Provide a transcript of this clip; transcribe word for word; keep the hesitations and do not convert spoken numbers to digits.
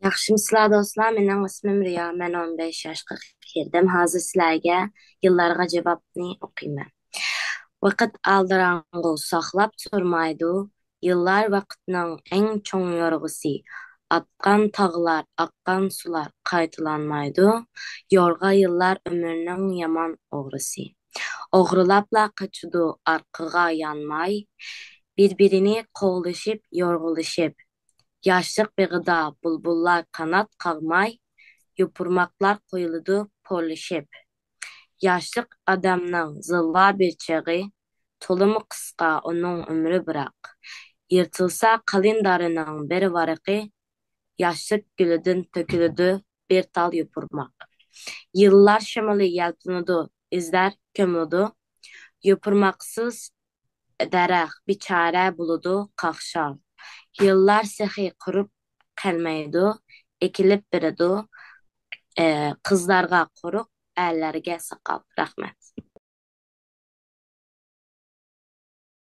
ياخشىمۇسىلەر دوستلار؟ مېنىڭ ئىسمىم رىيا، مەن ئون بەش ياشقا كىردىم. ھازىر سىلەرگە يىللارغا جاۋابنى ئوقۇيمەن. ۋاقىت ئالدىراڭغۇ ساقلاپ تۇرمايدۇ. يىللار ۋاقىتنىڭ ئەڭ چوڭ يورغىسى. ئاتقان تاغلار، ئاققان سۇلار قايتىلانمايدۇ. يورغا يىللار ئۆمۈرنىڭ يامان ئوغرىسى. ئوغرىلاپلا قاچىدۇ ئارقىغا يانماي. بىر-بىرىنى قوغلىشىپ، يورغىلىشىپ. ياشلىق بېغىدا بۇلبۇللار قانات قاغماي، يوپۇرماقلار قويۇلىدۇ پورلىشىپ. ياشلىق ئادەمنىڭ زىلۋا بىر چېغى، تولىمۇ قىسقا ئۇنىڭ ئۆمرى بىراق. يىرتىلسا قالىندارىنىڭ بىر ۋارىقى، ياشلىق گۈلىدىن تۆكۈلىدۇ بىر تال يوپۇرماق. يىللار شامىلى يەلپۈنىدۇ، ئىزلار كۆمۈلىدۇ. يوپۇرماقسىز دەرەخ بىچارە بولىدۇ قاقشال. يىللار سېخى قۇرۇپ قالمايدۇ، ئېكىلىپ بېرىدۇ، ئە، قىزلارغا قۇرۇق، ئەرلەرگە ساقال. رەھمەت.